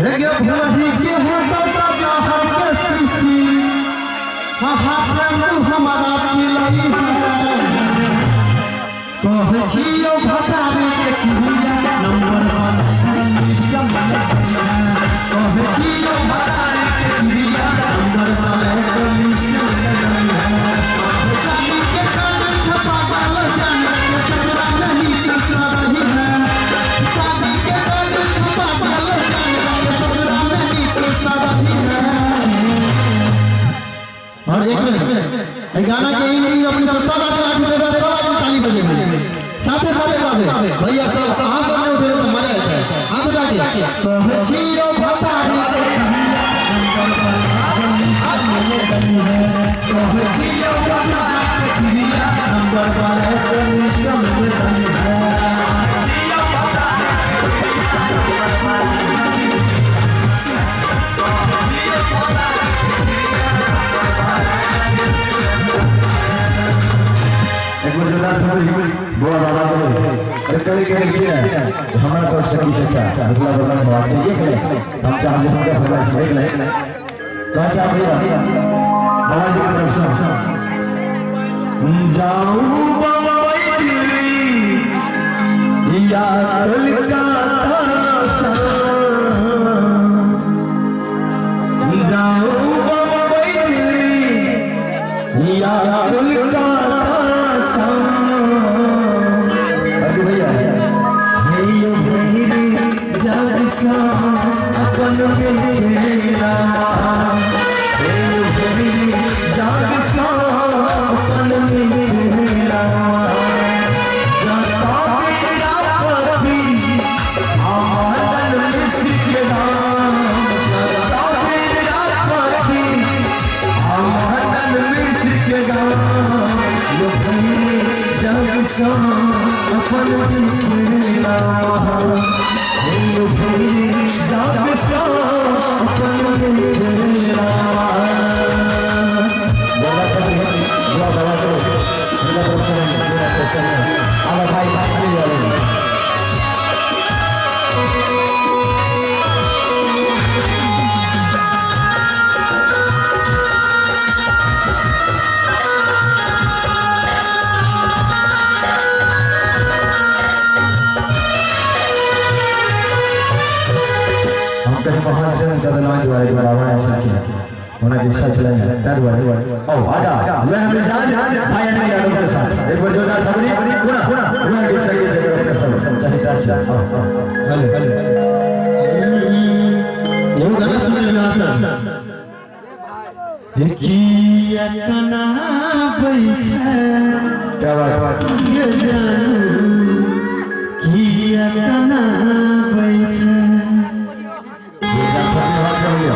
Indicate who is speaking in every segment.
Speaker 1: हे गे भुलही के है दादा जहर के सीसी, हाँ हाथ तू हमारा पिलई है। कहै छियौ भतारी के क्रिया नंबर वन लिस्ट में है। कहै छियौ भतारी के क्रिया नंबर वन लिस्ट में है। शादी के कार्ड छपा साल जान के ससुरा में नीति सरही है। शादी के कार्ड छपा साल जान के ससुरा में नीति सरही है। और एक मिनट, गाना के एंडिंग में अपने सब आदमी हाथ उठेगा, सब आदमी ताली बजेंगे, साथे साथे गावे भैया सब, अहाँ सब नहीं उठेगा तो मजा आता है। हाथ उठा के कहै छियौ भतारी के क्रिया नंबर वन लिस्ट में है। कहै छियौ भतारी के क्रिया नंबर वन लिस्ट में है।
Speaker 2: एक बार जोरदार थप्पड़ी बुआ बाबा के। अरे कवि के देखिए ना, हमारा तरफ से की सकता मिथिला वर्णन होबाक चाहिए एक नहीं, हम चाहब जे हुनका फरमाइश एक नहीं कहाँ चाह भैया बाबा जी की तरफ से। जाऊं बम्बई दिल्ली या कलकत्ता सा, जाऊं बम्बई दिल्ली या कलकत्ता सा। अरे भैया हे यो भैरी जाग सा अपन मिथिला, हे यो भैरी जाग सा अपन मिथिला। जाता विद्यापति आनंद मिश्र के नाम, जाता विद्यापति आनंद मिश्र के नाम। यो भैरी जाग सा अपन मिथिला, हे यो भैरी जाग सा अपन मिथिला। बोला तो बुआ बाबा को मेरा तरफ से मेरा स्पेशल है। आला भाई भाई वाले हम कहीं महाजन कदलवाई द्वारे बाबा ऐसा किया उन्हें इच्छा चलाई तै दुआरे। ओ आगा वह मिजाज भाई अनिल यादव के साथ एक बार जोरदार थपड़ी पुनः वह गीत संगीत जगह अपने सब सहिता से। आओ
Speaker 1: हेलो एगो गाना सुन लेबै अहाँ सब। किया कनाबै छै
Speaker 2: क्या बात,
Speaker 1: ये जानू, किया कनाबै छै।
Speaker 2: जोरदार थपड़ी होबाक चाही भैया।
Speaker 1: ताली।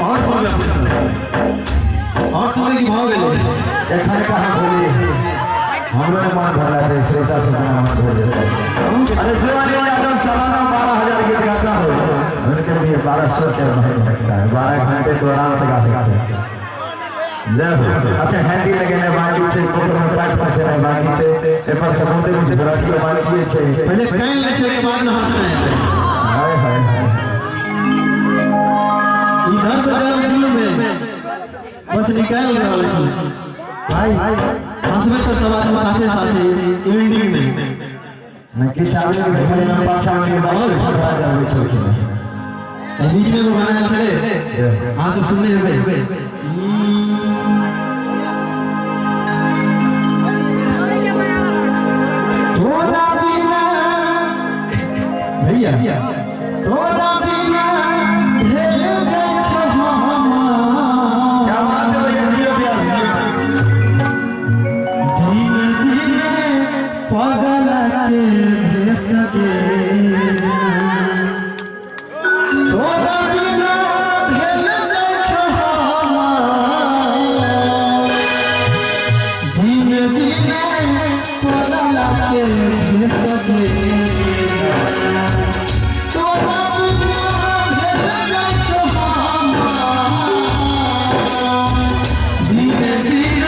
Speaker 1: और सुनबै अपने सब? और सुनबै की भऽ गेलै?
Speaker 2: एखन कहाँ भेलै, हमरो ने मन भरला रहे, श्रोता सब के मन भर जेतै। अरे जो अनिल यादव सालाना 12,000 गीत गाता हो, उनके लिए 1200 के महीने लगता है। 12 घंटे तो आराम से गा सकते हैं। जय हो। अखन हैंडी लगेनाइ बाकी छै, पोखर में पाइप फसेनाइ बाकी छै, एपर से बहुते कुछ घरटियो बाकी छै।
Speaker 1: पहिले कानि लै छै, ओहिके बाद ने हँसनाइ हेतै।
Speaker 2: हाय हाय हाय।
Speaker 1: ई दर्द दर्द दिल में बस निकालि रहल छी भाई। हंसबै तऽ सब आदमी साथे साथे एंडिंग में।
Speaker 2: नहि किछु आदमी के देखलियै ने, पाछा में बाइक घोड़ा चलबै छलखिन।
Speaker 1: एहि बीच में एगो गाना आयल छलै, अहाँ सब सुनने हेबै। तोरा बिना भैया, तोरा बिना भेल जाइ छौ हमर।
Speaker 2: क्या बात है भैया, जियो प्यास।
Speaker 1: दिन दिन पगल के भेस गे जान। तोरा बिना भेल जाइ छौ हमर। दिन दिन पगल के भेस गे जान। तोरा बिना भेल जाइ छौ हमर। दिन दिन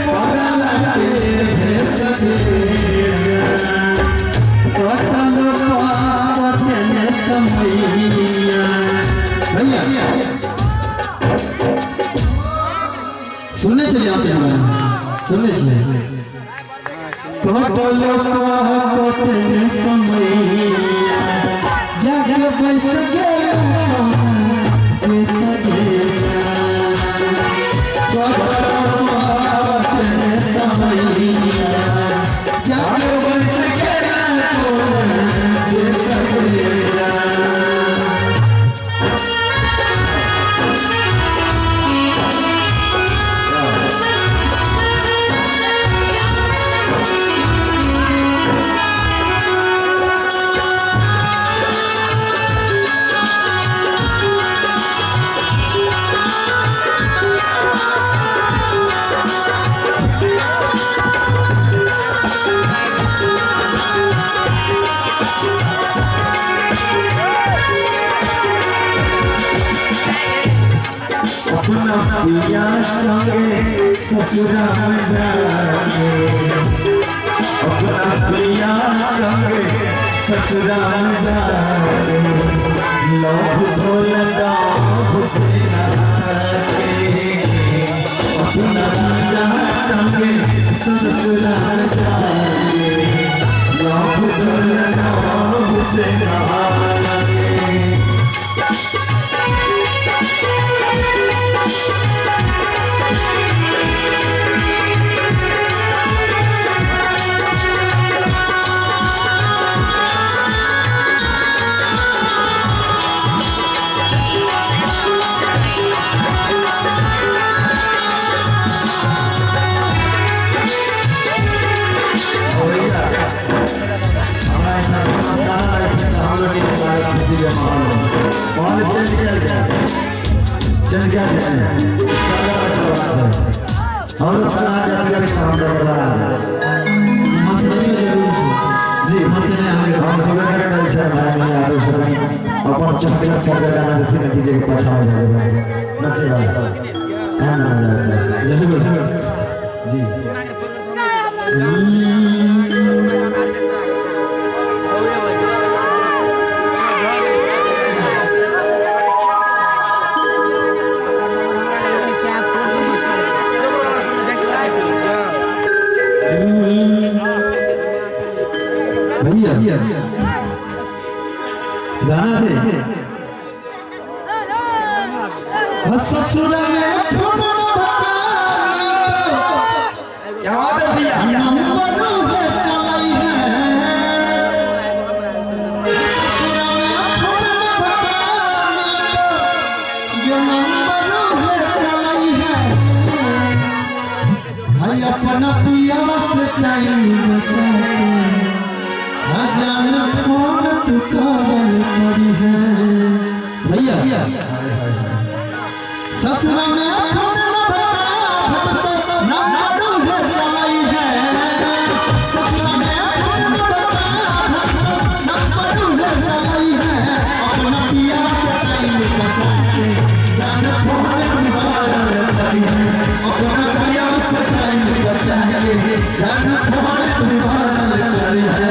Speaker 1: पगल के भेस गे जान। कटल कटने समैया। भैया, सुनने छलियै अहाँ गाना? सुनने छियै? कटल कटने समैया, जाके बैस गेल कोना देश गे जान। कटल कटने समैया, जाके बैस गेल कोना देश गे जान। अपना पिया संगे ससुरा में जाके, अपना पिया संगे ससुरा में जाके, लौभ धोल डाभ से नहाके। अपना राजा संगे ससुरा में जाके, लौभ धोल डाभ से नहाके।
Speaker 2: भैया, हमरा ऐसा गाना लगते हैं, हम लोग नहीं गाए खुशी के माहौल में। माहौल चेंज किया जाए, चेंज किया जाए, गाना चलवा जाए। हम लोग चला जाते हैं, हम लोग गड़बड़ा जाए।
Speaker 1: हंसनाइयो जरूरी छै।
Speaker 2: जी।
Speaker 1: हंसनाइ अहाँके
Speaker 2: हम निवेदन करै छियै भाई यादव से, अपन चहके चहके गाना देथिन, डीजे के पाछा में जाए नचे वाला, एहन ना मजा आता है।
Speaker 1: जरूर।
Speaker 2: जी।
Speaker 1: भैया, गाना थे ससुर में फोन
Speaker 2: क्या बात है भैया।
Speaker 1: नंबर है चलाई है। ससुर में फोन ये नंबर है चलाई है। भाई, अपना पिया से टाइम बचा के जान फोन तू करल करी है। चलाई है अपना पिया से टाइम बचा के जान फोन तुम्हारा करी है अपना पिया से टाइम बचा के जान फोन तुम्हारा करी है।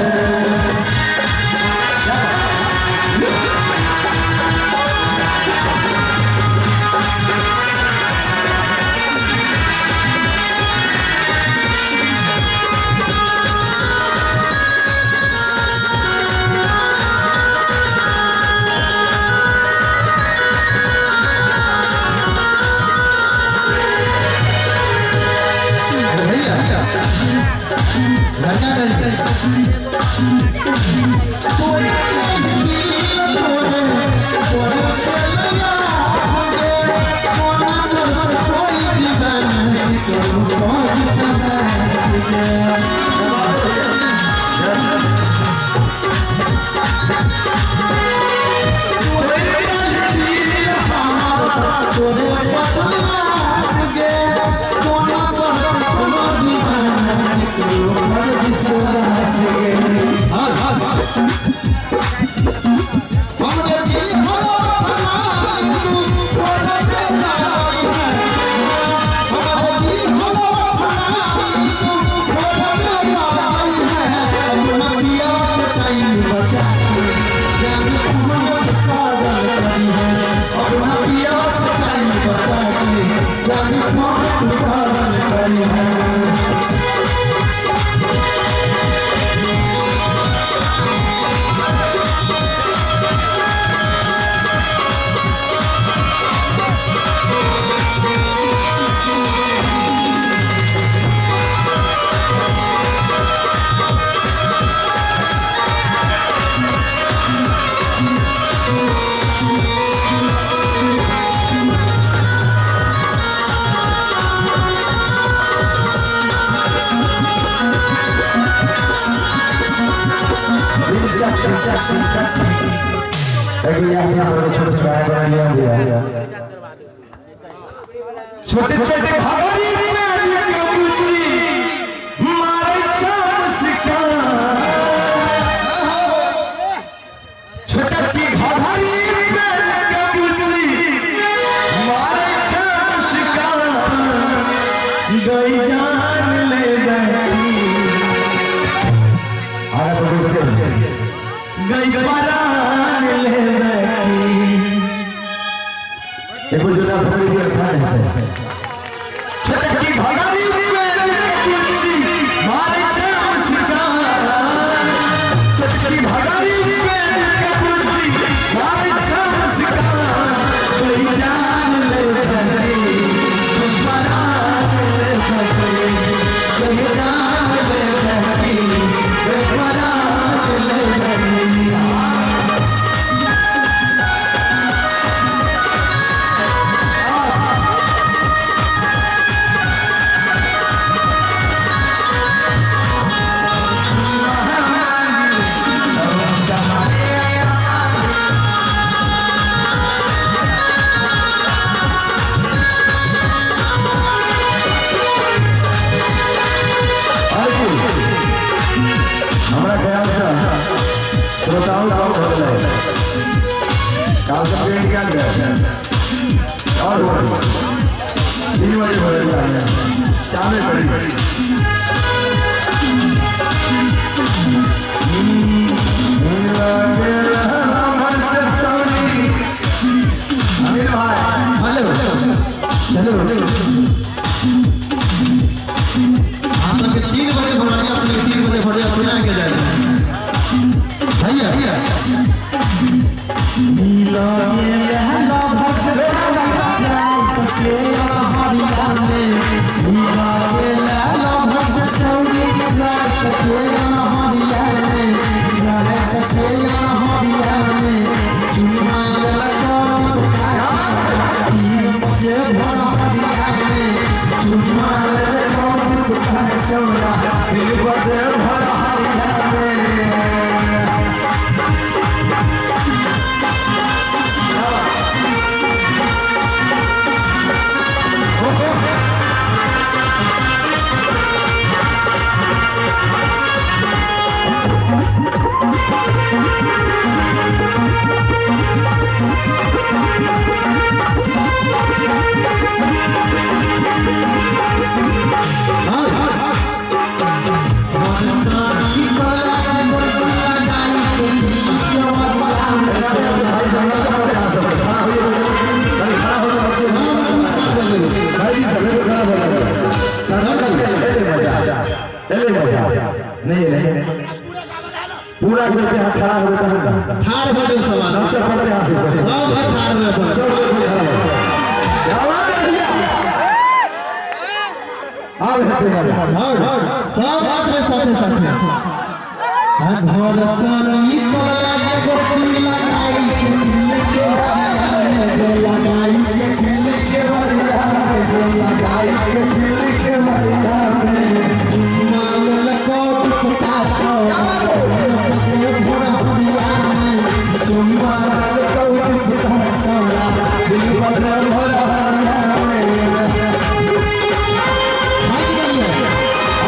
Speaker 1: छोटे छोटे घाघरी मारे छोटा की घाघरी मारे गई जान ले बैठी आगे तो बेचते गई परान ले बैठी। एक बार जोरदार थप्पड़ दिया था। छोटकी घाघरी मारे छोटकी घाघरी मारे गई जान ले बैठी परान ले बैठी गई जान ले बैठी परान ले बैठी। हमारा ख्याल से श्रोताओं का हो गए काल सब निकाल गए और 3 बजे हो गया चावे पड़ी अमीर भाई
Speaker 3: हेलो चलो आप सबके 3 बजे भोरिया सुने 3 बजे भोरिया सुना के जाए भैया नीला लहला भक्त के हरिया में नीला लहला भक्त चौरी रात के हरिया में रात के हरिया में चुना लगा 3 बजे भोरिया में चुना लगा चौरा 3 बजे भोरिया में।
Speaker 2: नहीं नहीं पूरा करते हैं, खड़ा होता है,
Speaker 3: ठाड़ हो जाओ सब आदमी।
Speaker 2: नाचा पड़ते हैं, सब
Speaker 3: सब ठाड़ हुए पड़े।
Speaker 2: सब लोग खड़ा हो। क्या बात है भैया, आब हेतै मजा।
Speaker 3: हाँ, सब नाचबै साथे साथे। घर सनी पलग गोटी लगाई के लगाई के खेल के
Speaker 2: मरिया लगाई के खेल के मरिया
Speaker 3: मांगल कोट फुटा छौ
Speaker 2: चुम्मा कोट फुटा छौरा दिल बदल भरा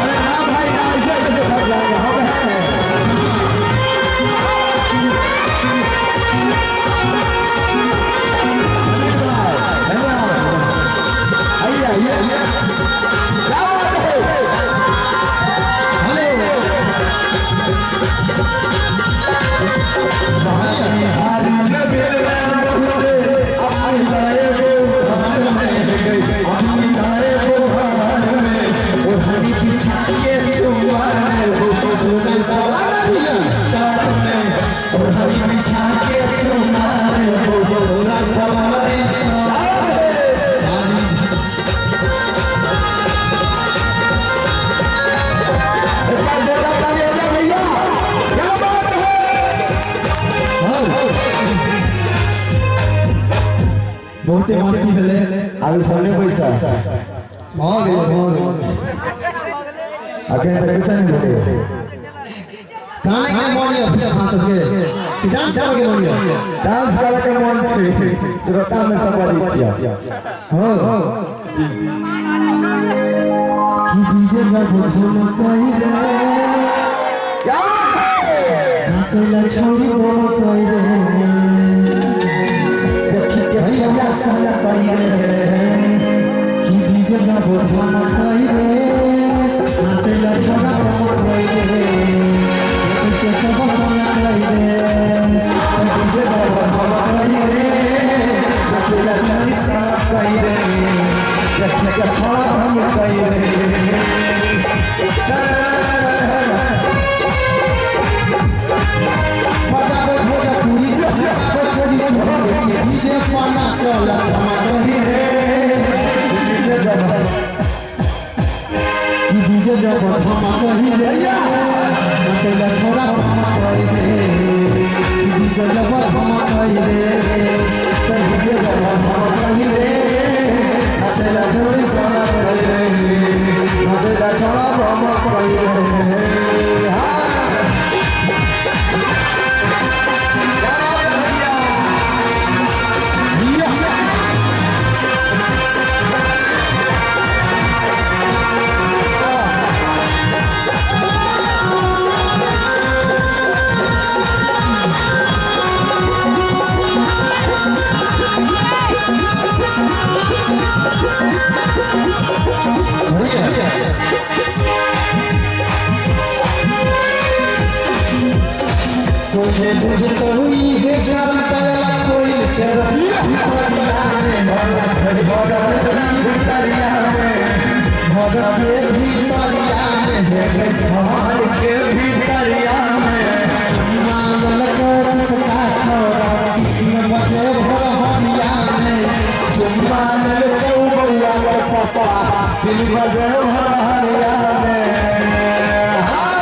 Speaker 2: अरे ना भाई ना, ऐसे कैसे भाग जाएगा, हम हैं। आइए आइए, क्या बात है। भैया क्या बात है।
Speaker 3: बहुते मस्ती भेलै।
Speaker 2: अभी सामने पैसा
Speaker 3: भऽ गेलै, भऽ गेलै।
Speaker 2: अखन तक कुछ नहीं भेलै।
Speaker 3: गाने के मन यऽ अहाँ सबके कि डांस करे के मन यऽ?
Speaker 2: डांस करे के मन छै, श्रोता में सब बजै छियै।
Speaker 3: हाँ कि डीजे जब धम कइले
Speaker 2: क्या बात है।
Speaker 3: नाचैला छौरी बम कइले
Speaker 2: देखी के छौरा सन कइले
Speaker 3: कि डीजे जब धम कइले नाचैला छौरा बम कइले देखी के सब सन कइले
Speaker 2: डीजे जब धम कइले नाचैला छौरी सन कइले देखी के छौरा बम कइले।
Speaker 3: बजाबे भोजपुरी बजाबे छोरी छोरी डीजे पर नाचला धम कइले
Speaker 2: डीजे जब
Speaker 3: डीजे जब धम कइले नाचैला छौरा बम कइले डीजे जब धम कइले
Speaker 2: डीजे जब धम कइले नाचैला छौरी सन कइले नाचैला छौरा बम कइले। हाँ क्या बात है भैया।
Speaker 3: कोई बुझत हुई है गरम पहला कोई तेरा भगत के भीतरिया में
Speaker 2: भगवान के भीतरिया में
Speaker 3: मांगल कोट का छोरा बजे भर हरिया में
Speaker 2: चुम्मा लेल कौ बउआ के पप्पा दिल बजे भर हरिया में। हाँ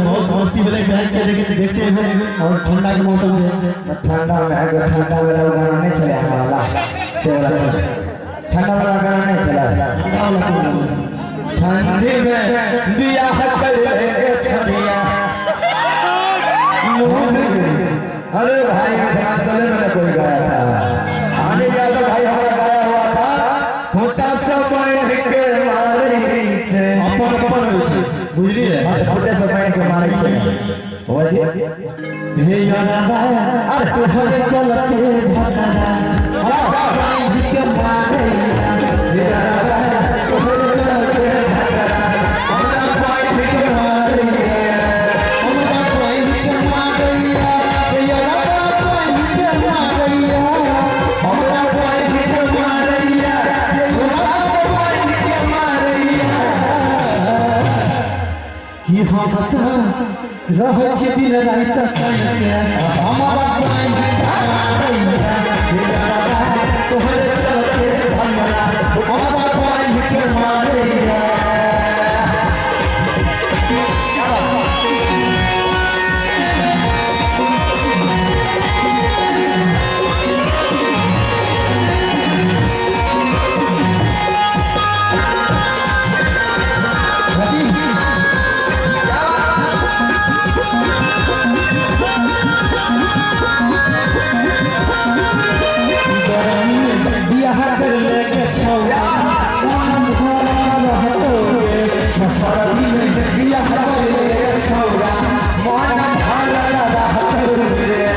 Speaker 3: बहुत मस्ती भेलै बैठ के देखते हुए और ठंडा के मौसम छै।
Speaker 2: ठंडा में अगर ठंडा में लोग गाना नहीं चले हाँ वाला से वाला ठंडा वाला गाना नहीं चला।
Speaker 3: ठंडा वाला कोन गाना छै?
Speaker 2: ठंडी में बियाह कर ले छड़िया। अरे भाई मिथिलांचल में ना कोई गाया था। आने यादव भाई हमारा गाया हुआ था खोटा समय के मारे छे।
Speaker 3: अपन अपन होइ छै बुझलियै।
Speaker 2: हाँ, तो खोटे समय के मारे छे वही
Speaker 3: रे यारा
Speaker 2: अरे
Speaker 3: तोहरे चलते भतरा हमरा के मारे
Speaker 2: रे यारा तोहरे चलते भतरा हमरा पाई के मारे।
Speaker 3: हमरा पाई के मारैया रे यारा पाई के मारैया
Speaker 2: हमरा पाई के मारैया रे यारा पाई के मारैया।
Speaker 3: कि हम त रहै छी दिन राति कनके हमरा पाई के मारैया रे यारा
Speaker 2: तोहरे चलते भतरा हमरा पाई के मारैया।
Speaker 3: बियाह कर लेके छौरा मन भरा रहतो गे
Speaker 2: सरदी में बियाह कर ले छौरा मन भरल रहतो रे।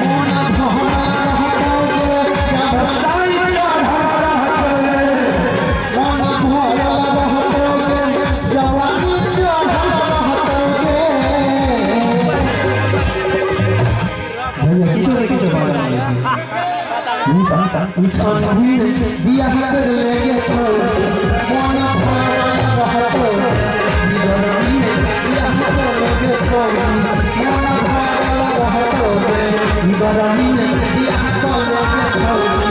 Speaker 3: मन भरा रहतो गे
Speaker 2: साई चढ़ल रहतो रे।
Speaker 3: मन भरल रहतो गे जवानी चढ़ल रहतो गे। भैया किछो ने किछो बात नहीं ई ठंडी में बियाह कर लेके छौरा मन भरल रहतो गे। ई गरमी में बियाह कर लेके छौरा मन भरल रहतो गे। ई गरमी में बियाह कर लेके छौरा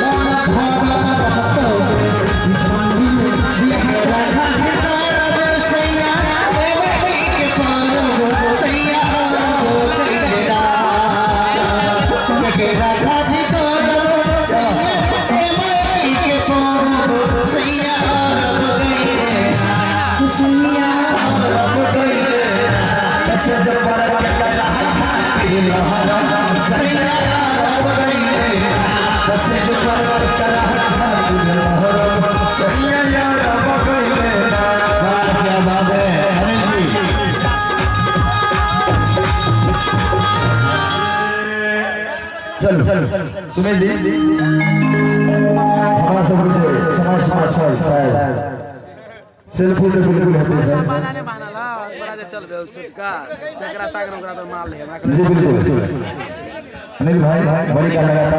Speaker 3: मन भरल रहतो गे। ई ठंडी में बियाह राधा करब सैया देवकी के पारब सैया के राधा जी करब सैया देवकी के पारब सैया अरब गइले सैया
Speaker 2: रब गइले कैसे जबर के कला के लहर सैया रब गइले कैसे जबर के कला के लहर सैया रब गइले।
Speaker 3: वाह क्या बात है अनिल जी।
Speaker 2: चलो सुमेश जी हमारा सब कुछ समय समय सर शायद सेल्फी तो बिल्कुल होते सर। जी बिल्कुल अनिल भाई बड़ी का लगातार।